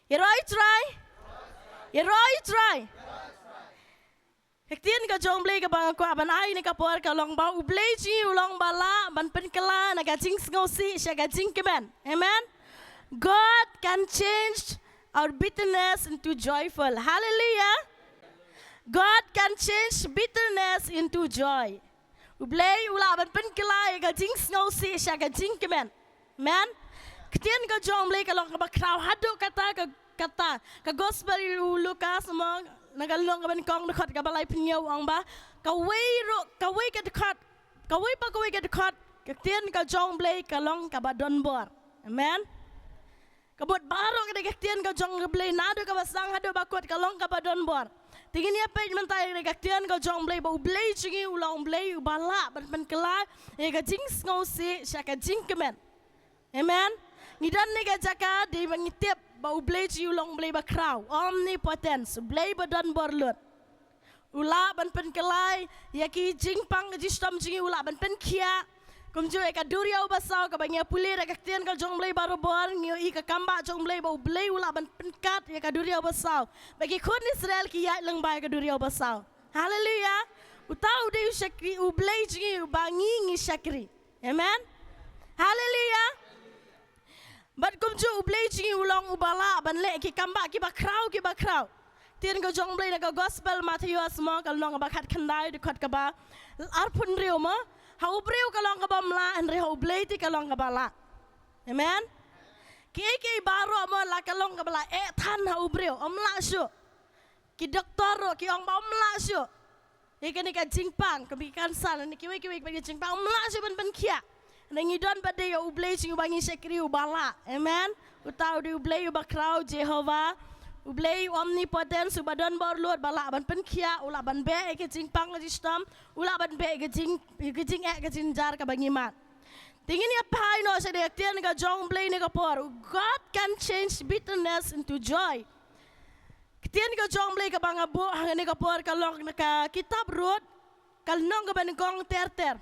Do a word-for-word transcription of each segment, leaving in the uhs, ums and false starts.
Ïaroh ïa u Trai. Ïaroh ïa u Trai. Ka ktien ka jong u Blei kaba nga kwah ban ai ha kane ka por ka long ba u Blei jong ngi u long ba lah ban pynkylla na ka jingsngewsih sha ka jingkmen. Amen. God can change our bitterness into joyful. Hallelujah. God can change bitterness into joy. U Blei u lah ban pynkylla ïa ka jingsngewsih sha ka jingkmen. Amen. Ka ktien ka jong u Blei ka long kaba khraw haduh katta ka, katta ka gospel u Lukas mo, na ka lynnong kaba nyngkong dkhot kaba laiphew hynñiew u ong ba kawei ruh, kawei ka dkhot, kawei pa kawei ka dkhot ka ktien ka jong u Blei ka long kaba donbor. Amen. Ka mut baroh kane ka ktien ka jong u Blei naduh kaba sdang haduh ba kut ka long kaba donbor. Te ngin ïa peit mynta ïa kane ka ktien ka jong u Blei ba u Blei jong ngi u long u Blei uba lah ban pynkylla ïa ka jingsngewsih sha ka jingkmen. Amen. Ngi don ha kane ka jaka dei ba ngi tip ba u Blei jong ngi u long u Blei ba khraw, omnipotence, u Blei ba donbor lut. U lah ban pynkylla ïa ki jingpang ka jingshitom jong ngi, u lah ban pynkhiah. Kumjuh ïa ka duriaw basaw kaba ngi ïa pule da ka ktien ka jong u Blei barabor, ngi ïohi ka kambah jong u Blei ba u Blei u lah ban pynkat ïa ka duriaw basaw. Ba ki khun Israel ki ïaid lyngba ïa ka duriaw basaw. Haleluya. Uta u dei u shakri, u Blei jong ngi uba ngi ngi shakri. Amen. Haleluya. Bad kumjuh u Blei jong ngi u long uba lah ban leh ki kambah kiba khraw kiba khraw. Ktien ka jong u Blei na ka gospel Mathaios mo, ka lynnong kaba khatkhyndai dkhot kaba arphew hynriew mo. Ha u briew ka long kaba ym lah, hynrei ha u Blei te ka long kaba lah. Amen. Kiei kiei baroh mo la ka long kaba lah, eh than ha u briew, ym lah shuh. Ki doktor ruh ki ong ba ym lah shuh. Ïa kane ka jingpang, ka bym, ka cancer ne kiwei kiwei pat ki jingpang, ym lah shuh ban pynkhiah. Hynrei ngi don pat de ïa u Blei jong ngi uba ngi shakri uba lah. Amen. Uta u dei u Blei uba khraw, Jehovah. U Blei omnipotence uba donbor lut, ba lah ban pynkhiah, u lah ban beh ïa ka jingpang ka jingshitom, u lah ban beh ïa ka jing, ïa ka jingeh ka jingjar kaba ngi mad. Te ngin ïa phai noh sha ka ktien ka jong u Blei ha kane ka por. God can change bitterness into joy. Ktien ka jong u Blei kaba nga buh ha kane ka por ka long na ka kitab Ruth, ka lynnong kaba nyngkong ter ter.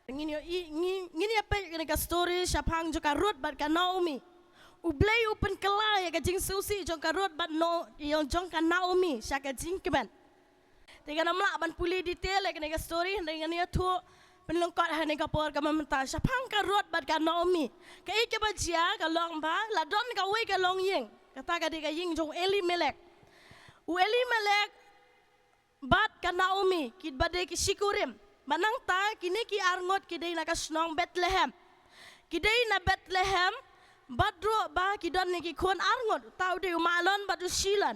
Ngin ïohi, ngin, ngin ïa peit kane ka story shaphang jong ka Ruth bad ka Naomi. U Blei u pynkylla ïa ka jingsngewsih jong ka Ruth bad no, ïa jong ka Naomi sha ka jingkmen. Te ngan ym lah ban pule detail ïa kane ka story, hynrei ngan ïathuh pynlyngkot ha kane ka por kaba mynta shaphang ka Ruth bad ka Naomi. Kaei kaba jia ka long ba la don kawei ka longïing. Kata ka dei ka ïing jong u Elimelek. U Elimelek bad ka Naomi kiba dei ki shikurim. Bad nangta kine ki arngut ki dei na ka shnong Bethlehem. Ki dei na Bethlehem, bad ruh ba ki don ne ki khun arngut, uta u dei u Mahlon bad u Shilon.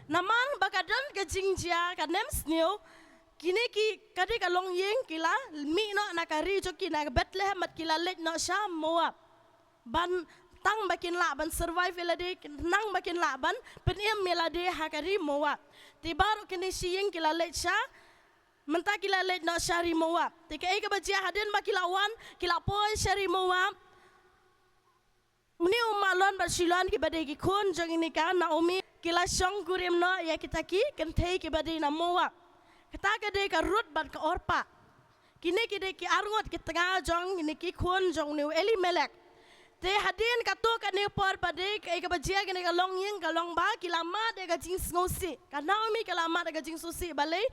Namar ba ka don ka jingjia ka nemsniew, kine ki, ka dei ka longïing, ki la mih noh na ka ri jong ki na Bethlehem bad ki la leit noh sha Moab. Ban tang ba kin lah ban survive ïa lade, tang ba kin lah ban pynim ïa lade ha ka ri Moab. Te baroh kine shi ïing ki la leit sha, mynta ki la leit noh sha ri Moab. Te kaei kaba jia hadien ba ki la wan, ki la poi sha ri Moab. Une u Mahlon bad Shilon kiba dei ki khun jong ine ka Naomi, ki la shongkurim noh ïa kita ki kynthei kiba dei na Moab. Kata ka dei ka Ruth bad ka Orpah. Kine ki dei ki arngut ki tnga jong kine ki khun jong une u Elimelek. Te hadien katto katne por pat de, kaei kaba jia kane ka longïing ka long ba ki la mad ïa ka jingsngewsih. Ka Naomi ka la mad ïa ka jingsngewsih balei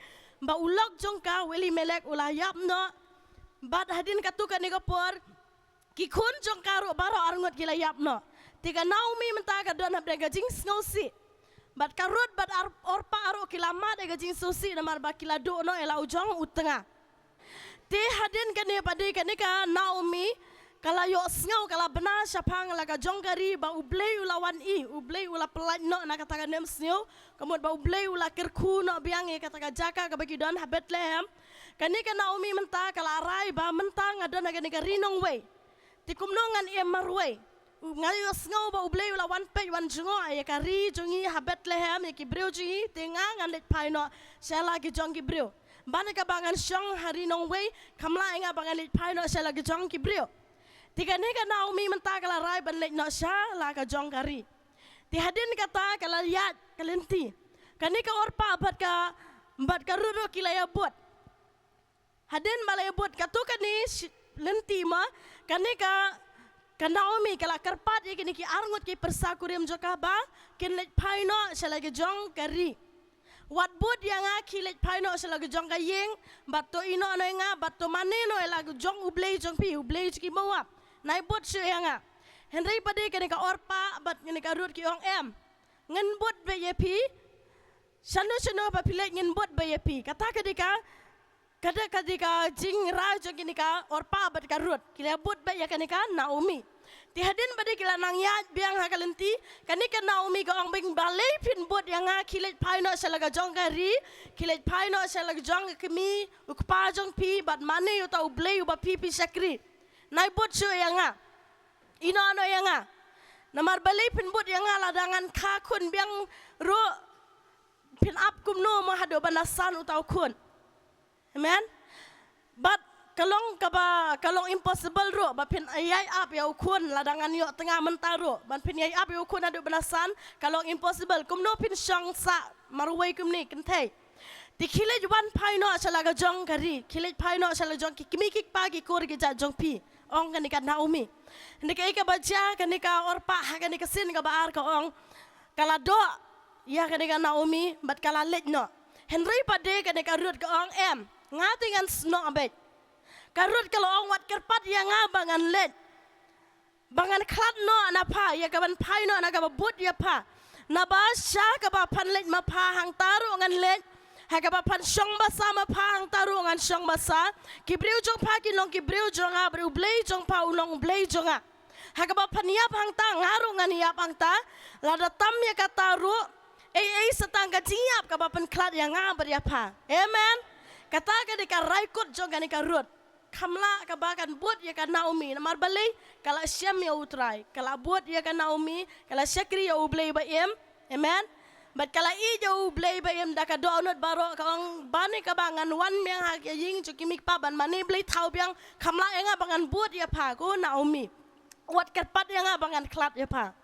ba u lok jong ka u Elimelek u la ïap noh. Bad hadien katto katne ka por ki khun jong ka ruh baroh arngut ki la ïap noh. Te ka Naomi mynta ka don hapdeng ka jingsngewsih. Bad ka Ruth bad Ar-, Orpah ruh ki la mad ïa ka jingsngewsih namar ba ki la duh noh ïa la u jong u tnga. Te hadien kane pat de kane ka Naomi ka la ïohsngew, ka la bna shaphang la ka jong ka ri ba u Blei u la wan i, u Blei u la pyllait noh na kata ka nemsniew, ka mut ba u Blei u la kyrkhu noh biang ïa kata ka jaka kaba ki don ha Bethlehem. Kane ka Naomi mynta ka la rai ba mynta nga don ha kane ka ri nongwei. Te kumno ngan im marwei? Nga ïohsngew ba u Blei u la wan peit wan jngoh ïa ka ri jong ngi ha Bethlehem, ïa ki briew jong ngi, te nga ngan leit phai noh sha la ki jong ki briew. Ban ïa kaba ngan shong ha ri nongwei, kam lah ïa nga ba ngan leit phai noh sha la ki jong ki briew. Te kane ka Naomi mynta ka la rai ban leit noh sha la ka jong ka ri. Te hadien kata ka la ïaid ka lynti. Kane ka Orpah bad ka, bad ka Ruth ruh ki la ïabud. Hadien ba la ïabud katto katne shi-, lynti ma, kane ka, Ka Naomi ka la kyrpad ïa kine ki arngut ki pyrsa kurim jong ka ba kin leit phai noh sha la ka jong ka ri. Wat bud ïa nga, khie leit phai noh sha la ka jong ka ïing, bad to ïehnoh noh ïa nga, bad to mane noh ïa la ka jong u blei jong phi, u blei jong ki Moab. Nai bud shuh ïa nga. Hynrei pat de kane ka Orpa bad kane ka Ruth ki ong, em, ngin bud beit ïa phi. Shano shano ba phi leit ngin bud beit ïa phi. Kata ka dei ka, ka dei ka dei ka jingra jong kane ka Orpa bad ka Ruth. Ki la bud beit ïa kane ka Naomi. Te hadien ba dei ki la nang ïaid biang ha ka lynti, kane ka Naomi ka ong, bad balei phin bud ïa nga, khie leit phai noh sha la ka jong ka ri, khie leit phai noh sha la ka jong ka kmie u kpa jong phi, bad mane ïa uta u blei uba phi phi shakri. Nai bud shuh ïa nga. Ïehnoh noh ïa nga. Namar balei phin bud ïa nga lada ngan kha khun biang ruh, phin ap kumno mo haduh ban da san uta u khun. Amen. Bad ka long kaba, ka long impossible ruh ba phin ïai ap ïa u khun lada ngan ïoh tnga mynta ruh. Ban phin ïai ap ïa u khun haduh ban da san, ka long impossible. Kumno phin shong sah marwei kumne kynthei. Te khie leit wan phai noh sha la ka jong ka ri, khie leit phai noh sha la jong ki kmie ki kpa ki kur ki jait jong phi, ong kane ka Naomi. Hynrei kaei kaba jia, kane ka Orpa ha kane ka sien kaba ar ka ong, ka la doh ïa kane ka Naomi bad ka la leit noh. Hynrei pat de kane ka Ruth ka ong, em, nga te ngan snoh beit. Ka Ruth ka la ong, wat kyrpad ïa nga ba ngan leit, ba ngan khlad noh na pha, ïa kaban phai noh na kaba bud ïa pha. Naba sha kaba phan leit ma pha hangta ruh ngan leit, ha kaba phan shong basa ma pha hangta ruh ngan shong basa. Ki briew jong pha kin long ki briew jong nga, bad u blei jong pha un long u blei jong nga. Ha kaba phan ïap hangta nga ruh ngan ïap hangta. Lada tam ïa kata ruh, ei ei sa tang ka jingïap kaba pynkhlad ïa nga bad ïa pha. Amen. Kata ka dei ka rai kut jong kane ka Ruth. Kam lah kaba kan bud ïa ka Naomi, namar balei? Ka la shem ïa U Trai, ka la bud ïa ka Naomi, ka la shakri ïa u blei ba im. Amen. Bad ka la ïeit ïa u blei ba im, da ka dohnud baroh ka ong, bad kaba ngan wan biang ha ka ïing jong ki kmie ki kpa ban mane blei thaw biang, kam lah ïa nga ba ngan bud ïa pha ko Naomi. Wat kyrpad ïa nga ba ngan khlad ïa pha.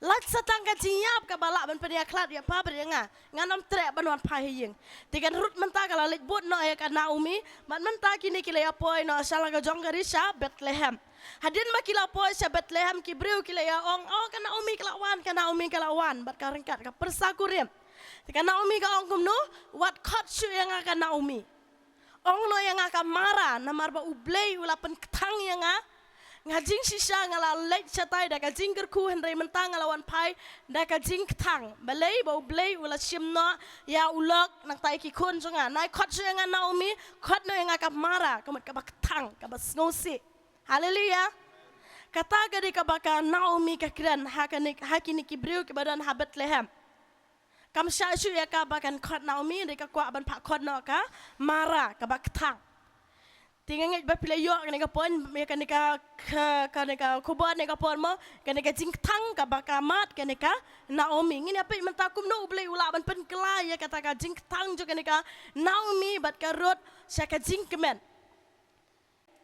Lait sa tang ka jingïap kaba lah ban pynïakhlad ïa pha bad ïa nga. Ngan ym treh ban wan phai ha ïing. Te ka Ruth mynta ka la leit bud noh ïa ka Naomi, bad mynta kine ki la ïa poi noh sha la ka jong ka ri sha Bethlehem. Hadien ba ki la poi sha Bethlehem, ki briew ki la ïa ong, oh, ka Naomi ka la wan, ka Naomi ka la wan, bad ka ryngkat ka pyrsa kurim. Te ka Naomi ka ong kumno, wat khot shuh ïa nga ka Naomi. Ong noh ïa nga ka Mara, namar ba u Blei u la pynkthang ïa nga. Nga jingshisha nga la leit shatai da ka jingkyrkhu, hynrei mynta nga la wan phai da ka jingkthang. Balei? Ba u Blei u la shim noh ïa u lok, nangta ïa ki khun jong nga. Nai khot shuh ïa nga Naomi, khot noh ïa nga ka Mara, ka mut kaba kthang, kaba sngewsih. Haleluya. Kata ka dei kaba ka Naomi ka kren ha kane, ha kine ki briew kiba don ha Bethlehem. Kam shah shuh ïa ka ba kan khot Naomi, hynrei ka kwah ban phah khot noh ka Mara, kaba kthang. Te nga ngeit ba phi la ïoh kane ka point, ïa kane ka, ka, kane ka khubor, kane ka por mo, kane ka jingkthang kaba ka mad kane ka Naomi. Ngin ïa peit mynta kumno u Blei u lah ban pynkylla ïa kata ka jingkthang jong kane ka Naomi bad ka Ruth sha ka jingkmen.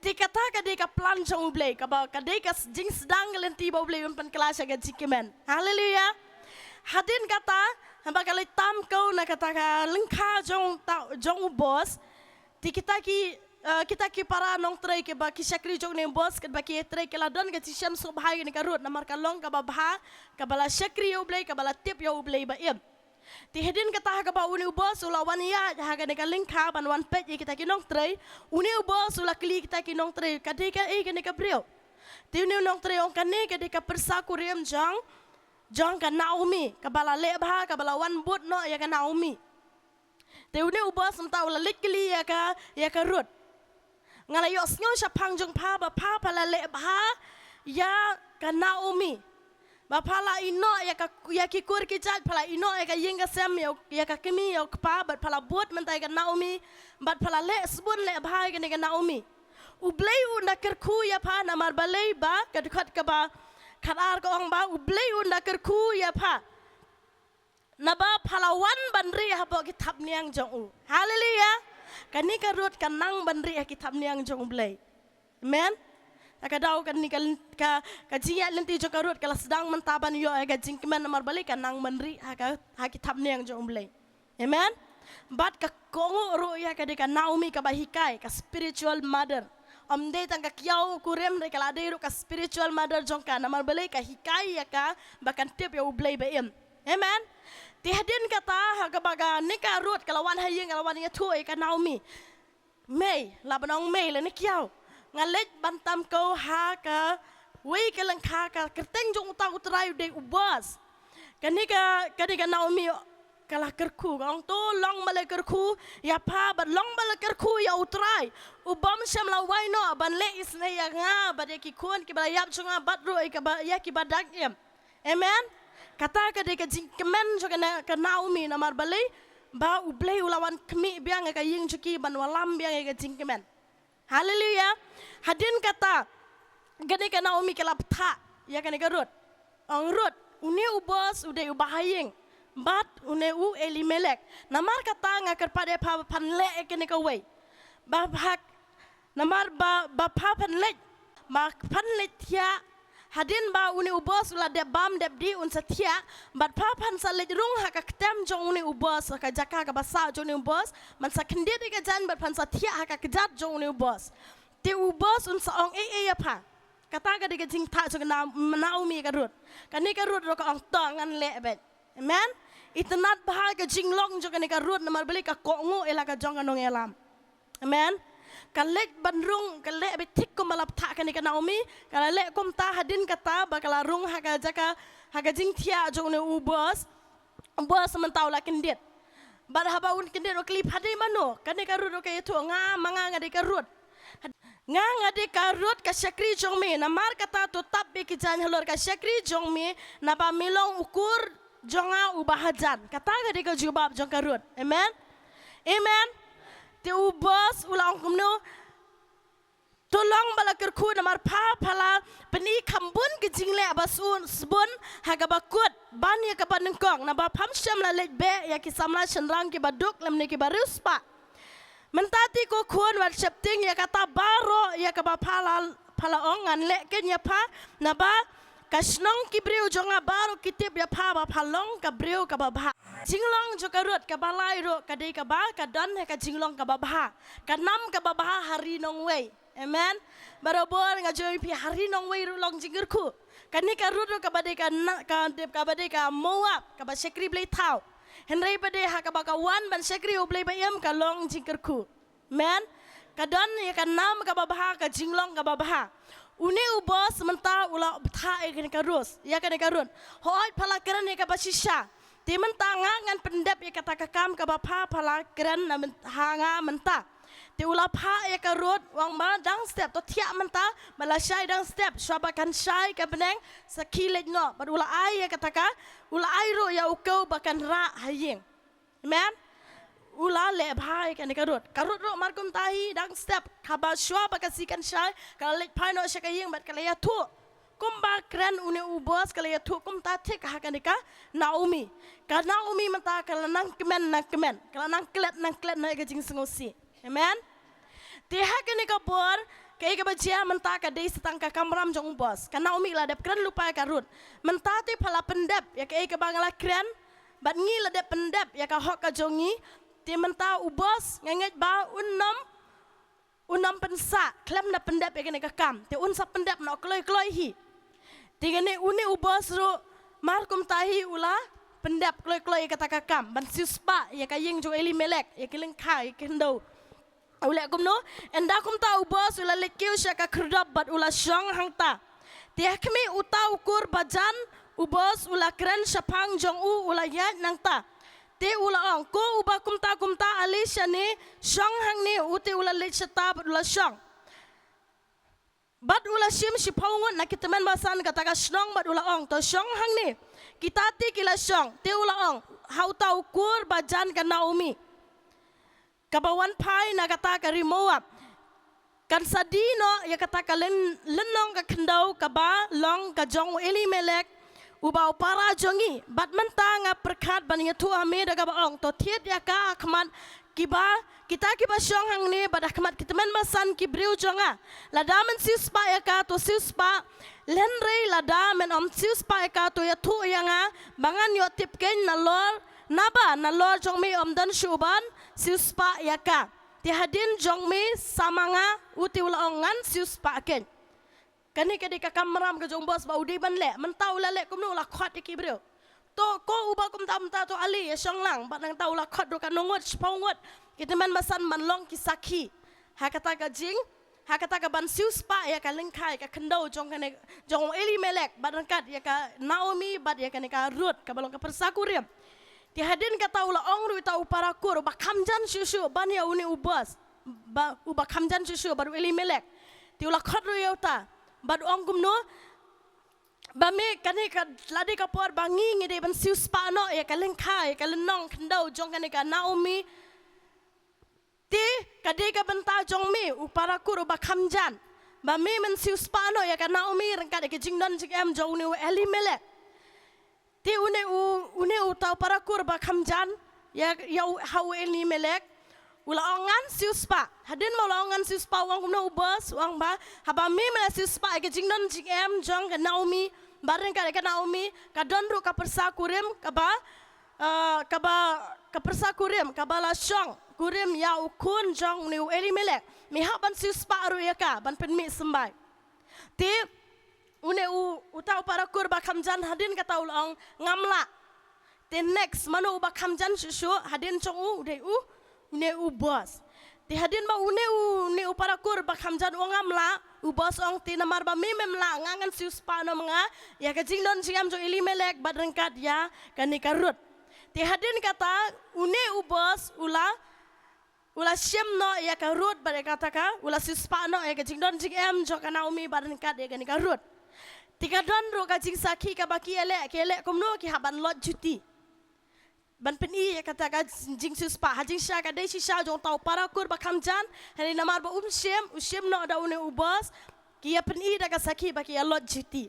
Te kata ka dei ka plan jong u Blei, kaba ka dei ka s-, jingsdang ka lynti ba u Blei un pynkylla sha ka jingkmen. Haleluya. Hadien kata, haba ka leit tam ko na kata ka lyngkha jong ta-, jong u Boas. Te kita ki, eh, kita ki para nongtrei kiba ki shakri jong une u Boas, kiba ki trei ki la don ka jingshem sngewbha ïa kane ka Ruth, namar ka long kaba bha, kaba la shakri ïa u Blei, kaba la tip ïa u Blei ba im. Te hadien kata ha kaba une u Boas u la wan ïaid ha kane ka lyngkha ban wan peit ïa kita ki nongtrei. Une u Boas u la kylli kita ki nongtrei, ka dei kaei kane ka briew? Te une u nongtrei u ong kane ka dei ka pyrsa kurim jong, jong ka Naomi, kaba la leh bha, kaba la wan bud noh ïa ka Naomi. Te une u Boas mynta u la leit kylli ïa ka, ïa ka Ruth. Nga la ïohsngew shaphang jong pha ba pha, pha la leh bha ïa ka Naomi. Ba pha la ïehnoh ïa ka, ïa ki kur ki jait, pha la ïehnoh ïa ka ïing ka sem, ïa, ïa ka kmie, ïa u kpa, bad pha la bud mynta ïa ka Naomi, bad pha la leh sbun leh bha ïa kane ka Naomi. U Blei un da kyrkhu ïa pha namar balei ba, ka dkhot kaba khatar ka ong ba, u Blei un da kyrkhu ïa pha. Naba pha la wan ban rieh hapoh ki thapniang jong u. Haleluya. Kane ka Ruth ka nang ban rieh ha ki thapniang jong u Blei. Amen. Ta ka daw kane ka, ka, ka jingïaid lynti jong ka Ruth ka la sdang mynta ban ïoh ïa ka jingkmen namar balei ka nang ban rieh ha ka, ha ki thapniang jong u Blei. Amen. Bad ka kohnguh ruh ïa ka dei ka Naomi kaba hikai, ka spiritual mother. Ym dei tang ka kiaw kurim, hynrei ka la dei ruh ka spiritual mother jong ka, namar balei, ka hikai ïa ka ba kan tip ïa U Blei ba im. Amen. Te hadien kata, ha kaba kane ka Ruth ka la wan ha ïing, ka la wan ïathuh ïa ka Naomi. Mei, lah ban ong mei lane kiaw, nga leit ban tam kiew ha kawei ka lyngkha ka kyrteng jong uta u trai u dei u Boas. Kane ka, kane ka Naomi ka la kyrkhu, ka ong, to long ba la kyrkhu ïa pha, bad long ba la kyrkhu ïa u Trai u bym shym la wai noh ban leh isynei ïa nga bad ïa ki khun kiba la ïap jong nga, bad ruh ïa kiba, ïa kiba dang im. Amen. Kata ka dei ka jingkmen jong ka Na-, ka Naomi, namar balei, ba U Blei u la wan khmih biang ïa ka ïing jong ki ban wallam biang ïa ka jingkmen. Haleluia. Hadien kata, kane ka Naomi ka la bthah ïa kane ka Ruth. Ong, Ruth, une u Boas u dei u bahaïing, bad une u Elimelek. Namar kata nga kyrpad ïa pha ba phan leh ïa kane kawei. Ba pha, namar ba, ba pha phan leit, ba phan leit thiah. Hadien ba une u Boas u la dep bam dep dih, un sa thiah, bad pha phan sa leit rung ha ka ktem jong une u Boas, ha ka jaka kaba sah jong une u Boas, ban sa khyndiat ïa ka jaiñ bad phan sa thiah ha ka kjat jong une u Boas. Te u Boas un sa ong ei ei ïa pha. Kata ka dei ka jingthah jong ka Na-, Naomi ïa ka Ruth. Kane ka Ruth ruh ka ong, to ngan leh beit. Amen. Itynnad bha ka jinglong jong kane ka Ruth, namar balei, ka kohnguh ïa la ka jong ka nongïalam. Amen. Ka leit ban rung, ka leh beit thik kumba la bthah kane ka Naomi, ka la leh kumta. Hadien kata ba ka la rung ha ka jaka, ha ka jingthiah jong une u Boas, u Boas mynta u la kyndit. Bad haba un kyndit u kylli, pha dei mano? Kane ka Ruth ruh ka ïathuh, nga ma nga nga dei ka Ruth. Nga nga dei ka Ruth ka shakri jong me, namar kata to tap beit ki jaiñ halor ka shakri jong me, naba me long u kur jong nga uba hajan. Kata ka dei ka jubab jong ka Ruth. Amen. Amen. Te u Boas u la ong kumno? To long ba la kyrkhu namar pha, pha la pyni kham bun ki jingleh ba sbun, sbun ha kaba kut ban ïa kaba nyngkong, naba pham shym la leit beh ïa ki samla shynrang kiba duk lymne kiba riewspah. Mynta te ko khun, wat sheptieng ïa kata baroh ïa kaba pha la, pha la ong, ngan leh keiñ ïa pha, naba ka shnong ki briew jong nga baroh ki tip ïa pha ba pha long ka briew kaba bha. Jinglong jong ka Ruth kaba lai ruh ka dei kaba ka don ha ka jinglong kaba bha, ka nam kaba bha ha ri nongwei. Amen. Barabor nga ju ong ïa phi, ha ri nongwei ruh long jingkyrkhu. Kane ka Ruth ruh kaba dei ka na-, ka dei, kaba dei ka Moab, kaba shakri blei thaw. Hynrei pat de ha kaba ka wan ban shakri U Blei ba im, ka long jingkyrkhu. Amen. Ka don ïa ka nam kaba bha, ka jinglong kaba bha. Une u Boas mynta u la bthah ïa kane ka Ruth, ïa kane ka Ruth. Hooid pha la kren ïa kaba shisha. Te mynta nga ngan pyndep ïa kata ka kam kaba pha, pha la kren na myn-, ha nga mynta. Te u la phah ïa ka Ruth, u ong ba dang step, to thiah mynta, ba la shai dang step, shuwa ba kan shai ka bneng, sa khie leit noh, bad u la ai ïa kata ka, u la ai ruh ïa u kew ba kan rah ha ïing. Amen. U la leh bha ïa kane ka Ruth. Ka Ruth ruh mar kumta hi, dang step, haba shuwa ba ka sngi kan shai, ka la leit phai noh sha ka ïing bad ka la ïathuh. Kumba kren une u Boas, ka la ïathuh kumta thik ha kane ka Naomi. Ka Naomi mynta ka la nang kmen nang kmen, ka la nang klet nang klet na ka jingsngewsih. Amen. Te ha kane ka por, kaei kaba jia mynta ka dei sa tang ka kamram jong u Boas. Ka Naomi la dep kren lypa ïa ka Ruth. Mynta te pha la pyndep ïa kaei kaba nga la kren, bad ngi la dep pyndep ïa ka hok ka jong ngi. Te mynta u Boas nga ngeit ba un nym, un nym pynsah khlem da pyndep ïa kane ka kam. Te un sa pyndep noh kloi kloi hi. Te kane une u Boas ruh mar kumta hi u la pyndep kloi kloi ïa kata ka kam ban siewspah ïa ka ïing jong u Elimelek, ïa ki lyngkha, ïa ki khyndew. U leh kumno? Ynda kumta u Boas u la leit kiew sha ka khyrdop bad u la shong hangta. Te ha khmih uta u kur bajan u Boas u la kren shaphang jong u, u la ïaid nangta. Te u la ong, ko uba kumta kumta, ale shane, shong hangne. U te u la leit shata bad u la shong. Bad u la shim shiphew ngut na ki tymmen basan kata ka shnong bad u la ong, to shong hangne. Kita te ki la shong. Te u la ong ha uta u kur bajan ka Naomi, kaba wan phai na kata ka ri Moab, kan sa die noh ïa kata ka lyn-, lynnong ka khyndew kaba long ka jong u Elimelek, uba u para jong ngi. Bad mynta nga pyrkhat ban ïathuh ha me da kaba ong, to thied ïa ka ha khmat kiba, kita kiba shong hangne bad ha khmat ki tymmen basan ki briew jong nga. Lada men siewspah ïa ka, to siewspah. Hynrei lada men ym siewspah ïa ka, to ïathuh ïa nga ba ngan ïoh tip keiñ nalor, naba nalor jong me ym don shuh uban siewspah ïa ka. Te hadien jong me sa ma nga, u te u la ong ngan siewspah kein. Kane ka dei ka kamram ka jong u boss ba u dei ban leh, mynta u la leh kumno, u la khot ïa ki briew. To ko uba kumta mynta to ale ïa shong lang, bad nangta u la khot ruh ka nongngut shiphew ngut ki tymmen basan ban long ki sakhi ha kata ka jing, ha kata ka ban siewspah ïa ka lyngkha ïa ka khyndew jong kane, jong u Elimelek, bad ryngkat ïa ka Naomi bad ïa kane ka Ruth kaba long ka pyrsa kurim. Te hadien kata u la ong ruh ïa uta u para kur uba kham jan shuh shuh ban ïa une u boss, ba, uba kham jan shuh shuh bad u Elimelek. Te u la khot ruh ïa uta bad u ong kumno, ba me, kane ka la dei ka por ba ngi ngi dei ban siewspah noh ïa ka lyngkha ïa ka lynnong khyndew jong kane ka Naomi. Te ka dei ka bynta jong me, u para kur uba kham jan, ba me men siewspah noh ïa ka Naomi ryngkat ïa ka jingdon jingem jong une u Elimelek. Te une u, une uta u para kur ba kham jan ïa, ïa u, ha u Elimelek u la ong ngan siewspah. Hadien ba u la ong ngan siewspah, u ong kumno u boss, u ong ba haba me men la siewspah ïa ka jingdon jingem jong ka Naomi, bad ryngkat ïa ka Naomi ka don ruh ka pyrsa kurim kaba, eh, kaba, ka pyrsa kurim kaba la shong kurim ïa u khun jong une u Elimelek, me hap ban siewspah ruh ïa ka ban pynmih symbai. Te une u, uta u para kur ba kham jan hadien kata u la ong ngam lah. Te next, mano uba kham jan shuh shuh hadien jong u? U dei u, une u boss. Te hadien ba une u, une u para kur ba kham jan u ong ngam lah, u boss u ong te namar ba me mem lah, nga ngan siewspah noh ma nga ïa ka jingdon jingem jong u Elimelek bad ryngkat ïa kane ka Ruth. Te hadien kata une u boss u la, u la shim noh ïa ka Ruth bad ïa kata ka, u la siewspah noh ïa ka jingdon jingem jong ka Naomi bad ryngkat ïa kane ka Ruth. Te ka don ruh ka jingsakhi kaba ki ïaleh, ki ïaleh kumno, ki hap ban lot juti ban pyni ïa kata ka jingsiewspah. Ha jingshisha ka dei shisha jong uta u para kur ba kham jan, hynrei namar ba um shim, u shim noh da une u boss, ki ïa pyni da ka sakhi ba ki ïa lot juti.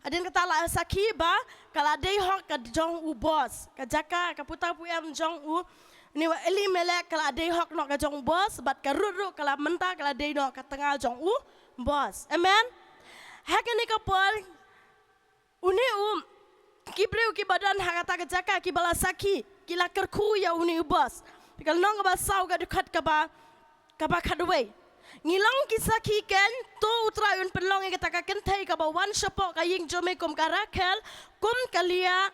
Hadien kata la sakhi ba ka la dei hok ka jong u boss, ka jaka, ka puta pu em jong u, une u Elimelek ka la dei hok noh ka jong u boss, bad ka Ruth ruh ka la, mynta ka la dei noh ka tnga jong u boss. Amen. Ha kane ka por une u, ki briew kiba don ha kata ka jaka kiba la sakhi ki la kyrkhu ïa une u boss. Te ka lynnong kaba saw ka dkhot kaba, kaba khatwei. Ngi long ki sakhi kein, to U Trai un pynlong ïa kata ka kynthei kaba wan shapoh ka ïing jong me kum ka Rakhel, kum ka Leah.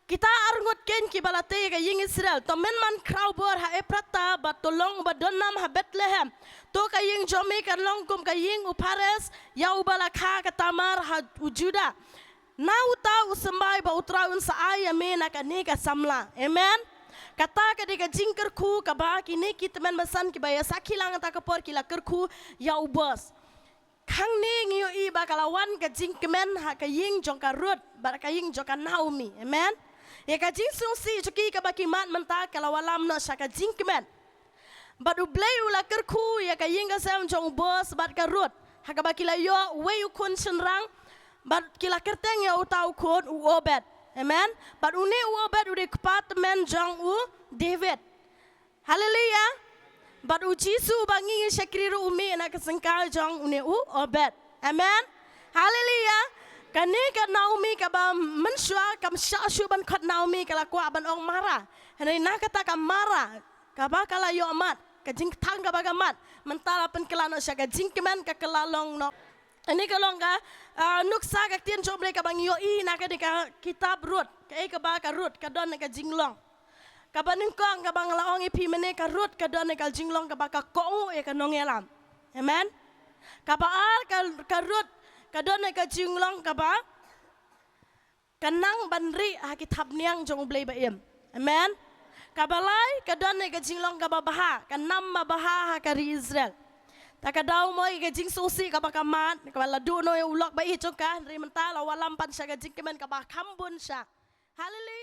Kita arngut kein kiba la tei ïa ka ïing Israel. To men man khraw bor ha Ephrata bad to long uba don nam ha Bethlehem. To ka ïing jong me kan long kum ka ïing u Phares ïa uba la kha ka Tamar ha u Judah. Na uta u symbai ba U Trai un sa ai ïa me na kane ka samla. Amen. Kata ka dei ka jingkyrkhu kaba kine ki tymmen basan kiba ïa sakhi lang kata ka por ki la kyrkhu ïa u boss. Hangne ngi ïohi ba ka la wan ka jingkmen ha ka ïing jong ka Ruth bad ka ïing jong ka Naomi. Amen. Ïa ka jingsngewsih jong ki kaba ki mad mynta ka la wallam noh sha ka jingkmen. Bad U Blei u la kyrkhu ïa ka ïing ka sem jong u boss bad ka Ruth, ha kaba ki la ïoh uwei u khun shynrang, bad ki la kyrteng ïa uta u khun u Obed. Amen. Bad une u Obed u dei u kpa tymmen jong u David. Haleluia. Bad U Jisu uba ngi ïa shakri ruh u mih na ka syngkha jong une u Obed. Amen. Haleluia. Kane ka Naomi kaba mynshuwa kam shah shuh ban khot Naomi, ka la kwah ban ong Mara. Hynrei na kata ka Mara kaba ka la ïoh mad, ka jingkthang kaba ka mad, mynta la pynkylla noh sha ka jingkmen, ka kylla long noh. Kane ka long ka, ah, nuksa ka ktien jong U Blei kaba ngi ïohi na kane ka kitab Ruth, kaei kaba ka Ruth ka don ka jinglong. Kaba nyngkong kaba nga la ong ïa phi mynne, ka Ruth ka don ka jinglong kaba ka kohnguh ïa ka nongïalam. Amen. Kaba ar ka, ka Ruth ka don ka jinglong kaba ka nang ban rieh ha ki thapniang jong U Blei ba im. Amen. Kaba lai ka don ka jinglong kaba bha, ka nam ba bha ha ka ri Israel. Ta ka daw mo ïa ka jingsngewsih kaba ka mad, kaba la duh noh ïa u lok ba ïeit jong ka, hynrei mynta la wallam pat sha ka jingkmen kaba kham bun sha. Haleluia.